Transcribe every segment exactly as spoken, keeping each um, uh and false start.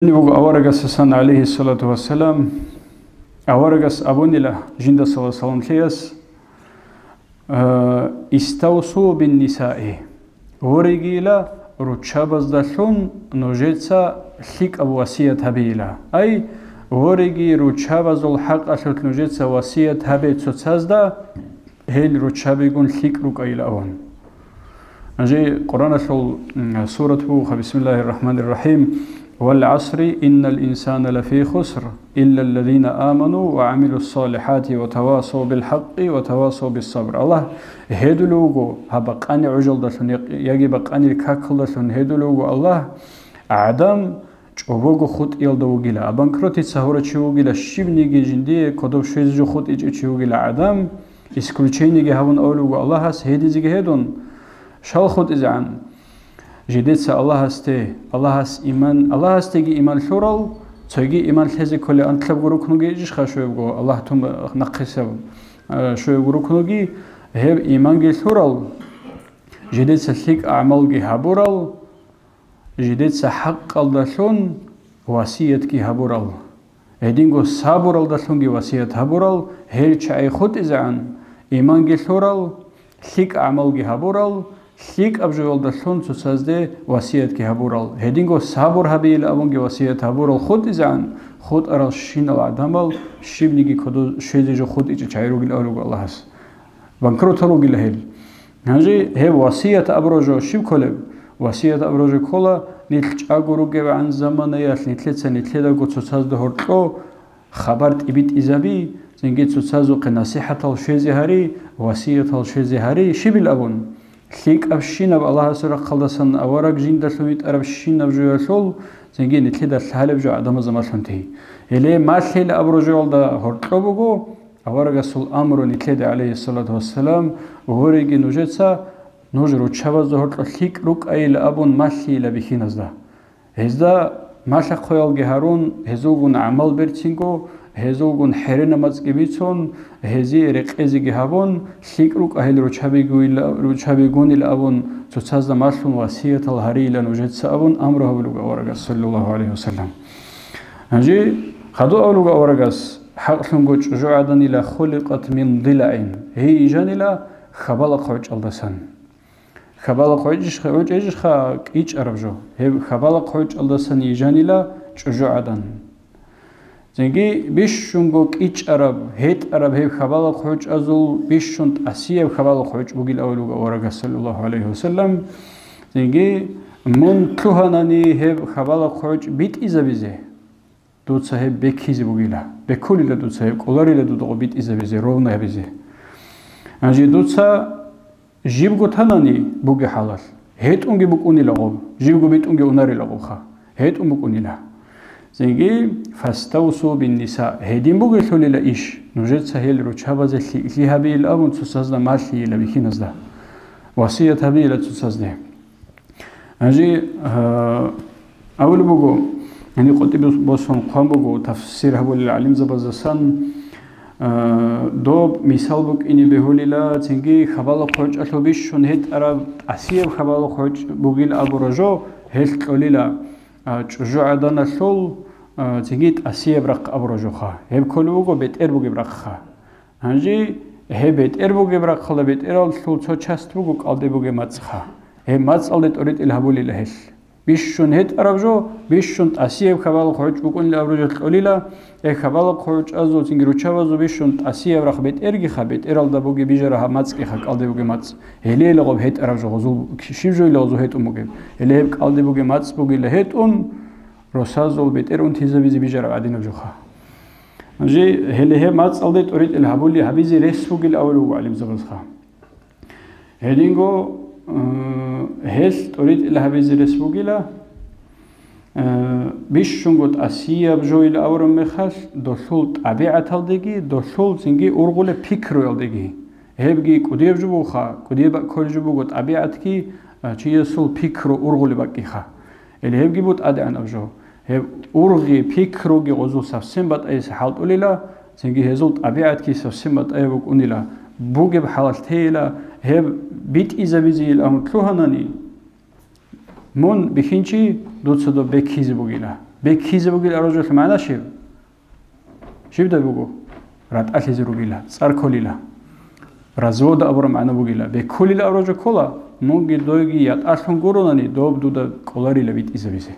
Буго аварагасасан, гӀалайгьиссалату вассалам, аварагас абунила жинда саллаллагьу гӀалайгьи вассалламлъиялъ, э, «Иставсу бин нисаи», воригийила руччабаздалъун нужеца лъикӀаб васият гьабейила. Ай, вориги руччабазул хӀакъалъулъ нужеца васият гьабе цоцазда, гьел руччабигун лъикӀ рукӀайилан. Гьанже Къуръаналъул, м, сурат бугоха, бисмиллагьир рахӀманир рахӀим, «Вал гӀасри, иннал инсана лафи хуср, иллаллазина аману ва гӀамилус салихӀати ва тавасав бил хӀакъи ва тавасав бис сабр». Аллагь гьедулев вуго, гьаб бакъани гӀужалдалъун, я-, яги бакъанил какалдалъун гьедулев вуго Аллагь, гӀадам чӀобого хутӀиялда вугила, а банкротица гьурав чи вугила, щибниги жиндие кодоб щвезе жо хутӀичӀев чи вугила гӀадам, исключениеги гьабун абулеб буго Аллагьас гьедизеги гьедун, щал хутӀизегӀан? Жидеца Аллагьасде, Аллагьас иман, Аллагьасдеги иман лъурал, цойги иман лъезе кколеб анлъабго рукнуги ижищха щвебго, Аллагь тун нахъисеб, э, щвебго рукнуги, гьеб иманги лъурал, жидеца лъикӀ гӀамалги гьабурал, жидеца хӀакъалдалъун васиятги гьабурал, гьединго сабуралдалъунги васият гьабурал, гьел чагӀи хутӀизегӀан, иманги лъурал, лъикӀ гӀамалги гьабурал, лъикӀаб жоялдалъун цоцазде васиятги гьабурал, гьединго сабур гьабейил абунги васият гьабурал хутӀизегӀан, хутӀарал щинал гӀадамал щибниги кодо щвезе жо хутӀичӀел чагӀи ругел абулеб буго Аллагьас. Банкротал ругила гьел. Гьанже гьеб васият абураб жо щиб кколеб? Васият абураб жо ккола, нилъ чӀаго ругебгӀан заманаялъ нилъеца нилъедаго цоцазда гьоркьо хабар тӀибитӀизаби, цинги цоцазухъе насихӀатал щвезе гьари, васиятал щвезе гьари, щибил абун? ЛъикӀабщинаб Аллагьасул рахъалдасан авараг жиндалъун витӀарабщинаб жоялъул, цинги нилъеда лъалеб жо гӀадамазда малъун тей. Гьеле малъила абураб жоялда гьоркьо буго, аварагасул амру нилъеда, гӀалайгьиссалату вассалам, гьориги нужеца, нуж руччабазда гьоркьо лъикӀ рукӀайила абун малъийила бихьиназда. Гьезда малъа-хъваялги гьарун, гьезулгун гӀамал берцинго, гьезулгун хӀеренаб мацӀги бицун, гьезие рекъезеги гьабун, лъикӀ рукӀа гьел руччабигуйила-, руччабигунила абун, цоцазда малъун васиятал гьарийила нужеца абун амру гьабулеб буго аварагас, саллаллагьу гӀалайгьи вассалам. Гьанже хадур абулеб буго аварагас, ХӀакълъунго чӀужугӀаданила хуликъат мин дилаин, гьей ижанила хабала хъвечӀалдасан. Хабала хъвечӀищха, гьечӀищха кӀичӀараб жо, гьеб хабала хъвечӀалдасан ижанила чӀужугӀадан. Цинги бищунго кӀичӀараб, гьетӀараб гьеб хабала хъвечӀазул бищун тӀасияб хабала хъвечӀ бугил абулеб буго аварагас, саллаллагьу гӀалайгьи вассалам. Цинги мун лъугьанани гьеб хабала хъвечӀ битӀизабизе, дуца гьеб бекизе бугила. Бекулила дуца гьеб, кӀоларила дуда гъо битӀизабизе, ровно гьабизе. Гьанже дуца жибго танани бугеб хӀалалъ, гьетӀунги букӀунила гъоб, жибго битӀунги унарила гъобха, гьетӀун букӀунила. Цинги, «Фаставсу бин ниса», гьедин бугелъулила иш, нужеца гьел руччабазе лъикӀлъи гьабейил абун цоцазда малъийила бихьиназда, васият гьабейила цоцазде. Гьанже, а, абулеб буго, гьаниб къватӀибе босун хъван буго, тафсир гьабулел гӀалимзабаздасан, а, доб мисал букӀине бегьулила, цинги хабала хъвечӀалъул бищун гьетӀараб тӀасияб хабала хъвечӀ бугил абураб жо, гьелъ кьолила, а, чӀужугӀаданалъул, а, цинги тӀасияб рахъ абураб жоха. Гьеб кколеб буго бетӀер бугеб рахъха. Гьанже гьеб бетӀер бугеб рахъалда бетӀералъул цо часть буго кӀалде бугеб мацӀха. Гьеб мацӀалде тӀоритӀил гьабулила гьелъ. Бищун гьетӀараб жо, бищун тӀасияб хабала хъвечӀ букӀунила абураб жо кьолила, гьеб хабала хъвечӀазул цинги руччабазул бищун тӀасияб рахъ бетӀергиха, бетӀералда бугеб бижараб гьаб мацӀгиха, кӀалде бугеб мацӀ. Гьеле гьеле гъоб гьетӀараб жо гъозул, щиб жойила гъозул гьетӀун бугеб? Гьеле гьеб кӀалде бугеб мацӀ бугила гьетӀун, росазул бетӀер унтизабизе бижараб гӀадинаб жоха. Гьанже гьеле гьеб мацӀалде тӀоритӀил гьабули гьабизе рес бугил абулеб буго гӀалимзабазха. Гьединго, э, гьелъ тӀоритӀил гьабизе рес бугила, э, бищунго тӀасияб жойил абураб мехалъ, долъул тӀабигӀаталдеги, долъул цинги ургъулеб пикруялдеги. Гьебги кӀудияб жо бугоха, кӀудияб бакӀ кколеб жо буго тӀабигӀатги, а, чиясул пикру ургъулеб бакӀгиха. Гьеле гьебги бу тӀадегӀанаб жо. Гьеб ургъи, пикруги гъозул совсем батӀаяб хӀалтӀулила, цинги гьезул тӀабигӀатги совсем батӀаяб букӀунила, бугеб хӀалалъ тейила, гьеб битӀизабизейилан лъугьанани, мун бихьинчи, дуца доб бекизе бугила. Бекизе бугила абураб жоялъул магӀна щиб? Щибдай буго? РатӀалъизе ругила, цӀар кколила. Развода абураб магӀна бугила. Беккулила абураб жо ккола, мунги дойги ятӀалъун гуронани, доб дуда кӀоларила битӀизабизе.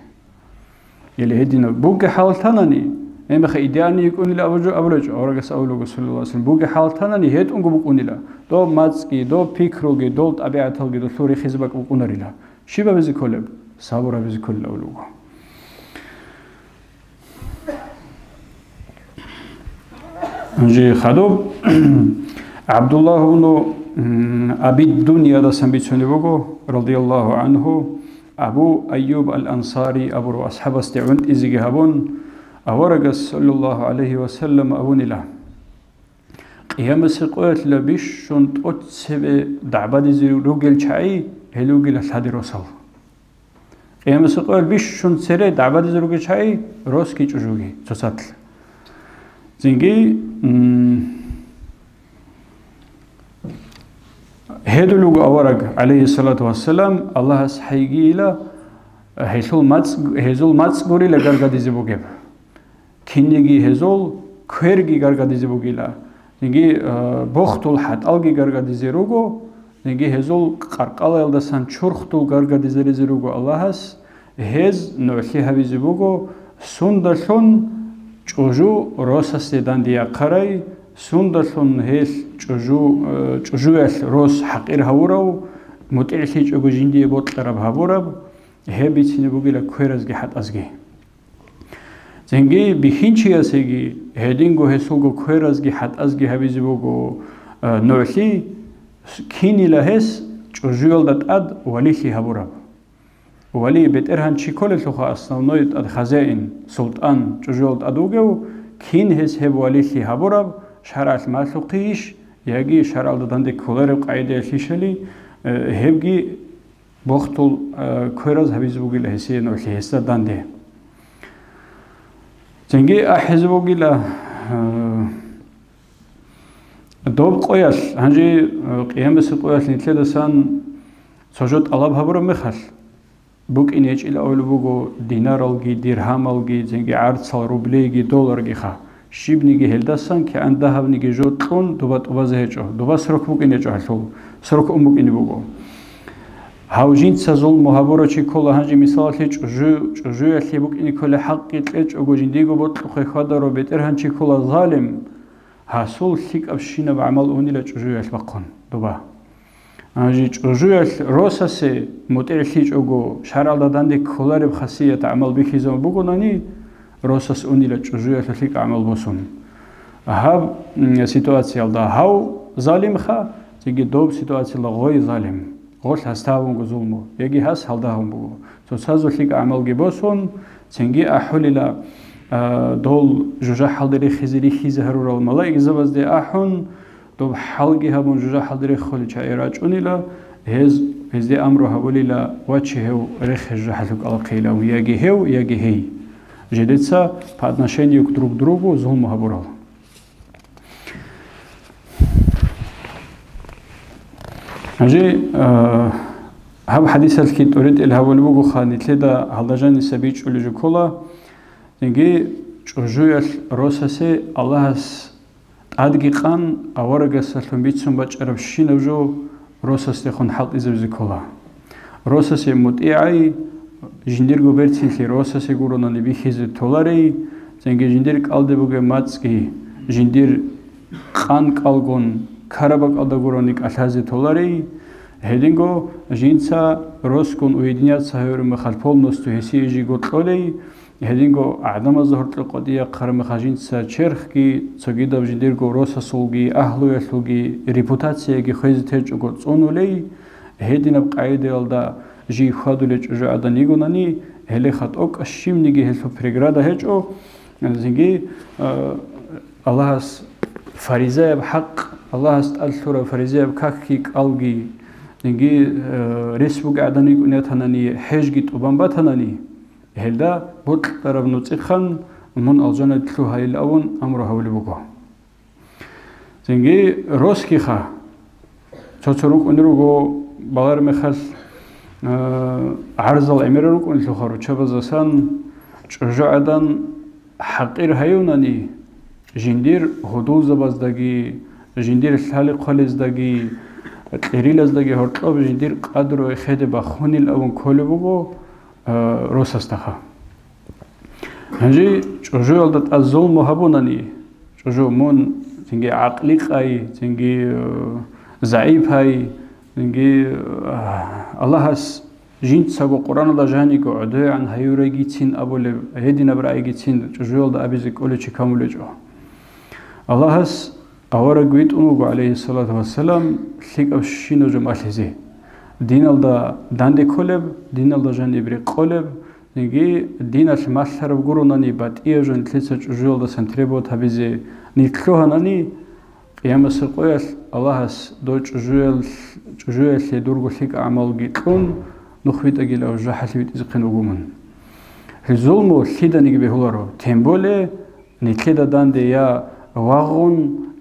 Или гьединаб бугеб хӀалтанани, гьебмехалъ идеальный йикӀунила абураб жо абулеб гьечӀо, аварагас абулеб буго, саллаллагьу гӀалайгьи ва саллам, бугеб хӀалтанани гьетӀунго букӀунила, доб мацӀги, доб пикруги, дол тӀабигӀаталги долъул рехизе бакӀ букӀунарила. Щиб гьабизе кколеб? Сабур гьабизе кколила абулеб буго. Жи хадуб ГӀабдуллагь ибну, м, Аби Дуньядасан бицунеб буго, радияллагьу гӀангьу, Абу Айюб ал-Ансари абурав асхӀабасде гӀунтӀизеги гьабун, аварагас, саллаллагьу гӀалайгьи ва саллам, абунила: Къиямасеб къоялъила бищун тӀоцебе дагӀбадизе ругел чагӀи гьел ругила лъади росал. Къиямасеб къоялъ бищун цере дагӀбадизе ругел чагӀи росги чӀужуги цоцалъ. Цинги, м, гьедулев вуго авараг, гӀалайгьиссалату вассалам, Аллагьас хӀайгийила, гьелъул мацӀ-, гьезул мацӀ гурила гаргадизе бугеб. Кинниги гьезул кверги гаргадизе бугила, цинги, э, бохтул хӀатӀалги гаргадизе руго, цинги гьезул къаркъалаялдасан чурхдул гаргадизаризе руго Аллагьас, гьез нугӀлъи гьабизе буго, сундалъун чӀужу росасде дандеяхъарай, сундалъун гьелъ чӀужу, э, чӀужуялъ рос хӀакъир гьавурав, мутӀигӀлъичӀого жиндие бокьараб гьабураб, гьеб бицине бугила кверазги хӀатӀазги. Цинги бихьинчиясеги, гьединго гьесулго кверазги хӀатӀазги гьабизе буго, э, нугӀлъи, с-, кинила гьес чӀужуялда тӀад валилъи гьабураб. Вали бетӀергьан чи кколелъулха, основной тӀад хозяин, султӀан чӀужуялда тӀад вугев, кин гьес гьеб валилъи гьабураб, шаргӀалъ малъухъейищ, яги шаргӀалда данде кколареб къагӀидаялъищали, э, гьебги бохтул, э, квераз гьабизе бугила гьесие нугӀлъи гьесда данде. Цинги ахӀизе бугила, э, доб къоялъ, гьанже, э, къиямасеб къоялъ нилъедасан цо жо тӀалаб гьабураб мехалъ, букӀине гьечӀила абулеб буго динаралги, диргьамалги, цинги гӀарцал, рублейги, долларгиха. Щибниги гьелдасан кигӀан дагьабниги жо кьун дуба тӀубазе гьечӀо. Дуба срок букӀине гьечӀо гьалъул. Срок ун букӀине буго. Гьав жинца зулму гьабурав чи ккола гьанже мисалалъе чӀужу-, чӀужуялъе букӀине кколеб хӀакъги кьечӀого жиндиего бокьухъе хьвадарав бетӀергьан чи ккола залим. Гьасул лъикӀабщинаб гӀамал унила чӀужуялъ бахъун дуба. Гьанже чӀужуялъ росасе мутӀигӀлъичӀого, шаргӀалда данде кколареб хасият гӀамал бихьизабун бугонани, росас унила чӀужуялъул лъикӀ гӀамал босун. Гьаб, м, ситуациялда гьав залимха, цинги доб ситуациялда гъой залим. Гъолъ гьасда гьабунго зулму, яги гьас гьалда гьабун буго. Цоцазул лъикӀ гӀамалги босун, цинги ахӀулила, а, дол жужахӀалде рехизе рихьизе гьарурал малаикзабазде ахӀун, доб хӀалги гьабун, жужахӀалде реххулел чагӀи рачӀунила, гьез, гьезде амру гьабулила, ваче гьев рехе жужахӀалъув кӀалахъейилан, яги гьев, яги гьей. Жидеца по отношению к друг другу зулму гьабурал. Гьанже, э, гьаб хӀадисалъги тӀоритӀел гьабулеб бугоха, нилъеда гьалда жаниса бичӀчӀулеб жо ккола, цинги чӀужуялъ росасе Аллагьас тӀадги къан, аварагасалъун бицун бачӀарабщинаб жо росасдехун хӀалтӀизабизе ккола. Росасе мутӀигӀай, жиндирго берцинлъи росасе гуронани бихьизе толарей, цинги жиндир кӀалде бугеб мацӀги, жиндир къан кӀалгун караб бакӀалда гурони кӀалъазе толарей, гьединго жинца росгун уединяться гьавураб мехалъ полностью гьесие жиго кьолей, гьединго гӀадамазда гьоркье къватӀире хъараб мехалъ жинца черхги, цогидаб жиндирго росасулги, агьлуялъулги, репутацияги хвезе течӀого цӀунулей, гьединаб къагӀидаялда жий хьвадулей чӀужугӀадан йигонани, гьелеха тӀокӀаб щибниги гьелъул преграда гьечӀо, цинги, а, Аллагьас фаризаяб хӀакъ, Аллагьас тӀад лъураб фаризаяб какги кӀалги, цинги, а, рес бугей гӀадан йикӀун ятанани, хӀежги тӀубан батанани, гьелда бокьараб нуцӀихъан мун алжаналъе лъугьайилан абун амру гьабулеб буго. Цинги росгиха, цо-цо рукӀунел руго балареб мехалъ, а, гӀарзал гӀемерал рукӀунелъулха руччабаздасан, ЧӀужугӀадан хӀакъир гьаюнани, жиндир гьудулзабаздаги, жиндир лъали-хъвалездаги, кьерилаздаги гьоркьоб жиндир къадру эхеде бахунил абун кколеб буго, а, росасдаха. Гьанже чӀужуялда тӀад зулму гьабунани, чӀужу мун цинги гӀакъликъай, цинги, э, загӀипай, цинги, э, Аллагьас жинцаго Къуръаналда жаниго гӀодоегӀан гьаюрегицин абулеб, гьединаб рагӀигицин чӀужуялда абизе кӀолев чи камулечӀо. Аллагьас авараг витӀун вуго, гӀалайгьиссалату вассалам, лъикӀабщинаб жо малъизе. Диналда данде кколеб, диналда жаниб рекъолеб, цинги диналъ малъараб гуронани батӀияб жо нилъеца чӀужуялдасан требовать гьабизе нилъ лъугьанани, Къиямасеб къоялъ Аллагьас дов чӀужуялъ-, чӀужуялъе дурго лъикӀ гӀамалги кьун, нух витӀагилав жужахӀалъе витӀизехъин вуго мун. Гьеб зулму лъиданиги бегьуларо, тем более нилъеда данде я вагъун,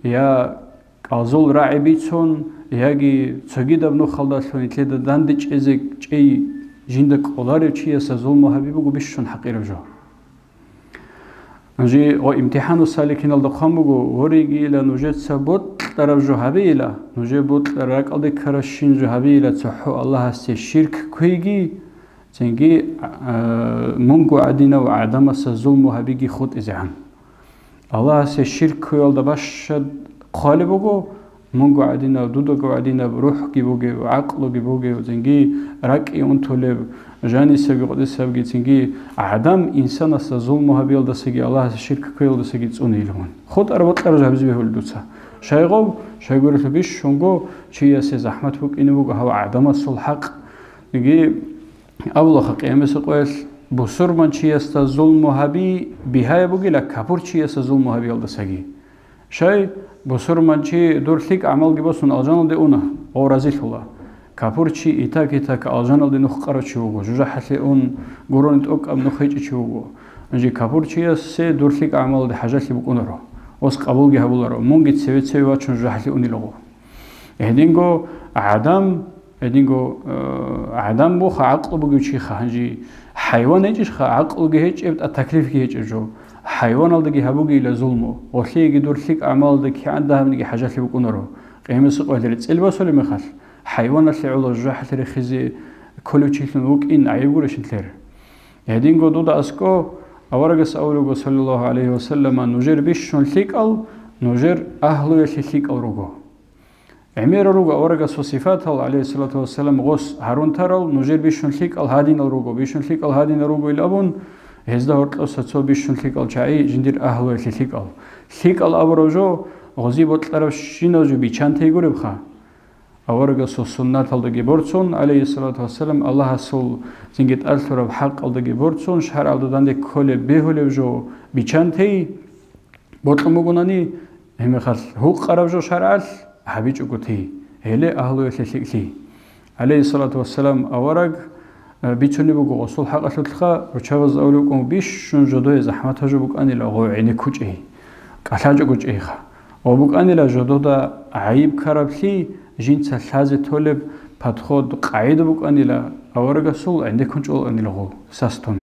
я кӀалзул рагӀи бицун, яги цогидаб нухалдалъун нилъеда данде чӀезе чӀей жинда кӀоларев чияса зулму гьаби буго бищун хӀакъираб жо. Нужее гъо имтихӀану саликиналда хъван буго, воригийила нужеца бокьараб жо гьабейила, нужее бокьараб ракӀалде ккарабщин жо гьабейила цохӀо Аллагьасде ширк кквейги, цинги, а, мунго гӀадинав гӀадамаса зулму гьабиги хутӀизегӀан. Аллагьасе ширк кквеялда бащад хъвалеб буго, мунго гӀадинаб, дудаго гӀадинаб рухӀги бугев, гӀакълуги бугев, цинги ракӀги унтулеб, жанисабги къудисабги, цинги гӀадам инсанасда зулму гьабиялдасаги Аллагьасе ширк кквеялдасаги цӀунейилан. ХутӀараб-бокьараб жо гьабизе бегьулеб дуца. Щайгъав? Щайгурелъул бищунго чиясе захӀмат букӀине буго гьав гӀадамасул хӀакъ. Цинги Абулаха, къиямасеб къоялъ бусурманчиясда зулму гьаби бигьаяб бугила капурчиясда зулму гьабиялдасаги. Щай, бусурманчи дур лъикӀ гӀамалги босун алжаналде уна ва разилъула. Капурчи итак-итак алжаналде нух къарав чи вуго, жужахӀалъе ун гурони тӀокӀаб нух гьечӀев чи вуго. Гьанже капурчиясе дур лъикӀ гӀамалалде хӀажалъи букӀунаро, ос къабулги гьабуларо, мунги цеве-цеве вачун жужахӀалъе унилаго. Гьединго гӀадам, гьединго, э, гӀадам буха, гӀакълу бугев чиха, гьанже хӀайван гьечӀищха, гӀакълуги гьечӀеб, тӀа таклифги гьечӀеб жо. ХӀайваналдаги гьабугейила зулму, гъолъиеги дур лъикӀ гӀамалалда кигӀан дагьабниги хӀажалъи букӀунаро. Къиямасеб къоялъ рецӀел басулеб мехалъ, хӀайваналъе гӀоло жужахӀалъе рехизе кколев чилъун вукӀин гӀайиб гурищ нилъер? Гьединго дуда аскӀо аварагас абулеб буго, саллаллагьу гӀалайгьи ва саллама, нужер бищун лъикӀал, нужер агьлуялъе лъикӀал руго. ГӀемерал руго аварагасул сифатал, гӀалайгьиссалату вассалам, гъос гьарун тарал, нужер бищун лъикӀал гьадинал руго, бищун лъикӀал гьадинал руго ил абун, гьезда гьоркьоса цо бищун лъикӀал чагӀи жиндир агьлуялъе лъикӀал. ЛъикӀал абураб жо, гъози бокьарабщинаб жо бичантей гуребха. Аварагасул суннаталдаги борцун, гӀалайгьиссалату вассалам, Аллагьасул цинги тӀад лъураб хӀакъалдаги борцун, шаргӀалда данде кколеб бегьулеб жо бичантей, бокьун бугонани, гьебмехалъ гьукъараб жо шаргӀалъ гьабичӀого тей, гьеле агьлуялъе лъикӀлъи. ГӀалайгьиссалату вассалам, авараг, э, бицунеб буго гъосул хӀакъалъулъха, руччабаз абулеб букӀун, бищун жодое захӀматаб жо букӀанила гъов гӀенеккучӀей, кӀалъачӀого чӀейха. Ва букӀанила жодода гӀайиб ккараблъи, жинца лъазе толеб подход, къагӀида букӀанила, аварагасул гӀенеккун чӀолаанила гъов сас тун.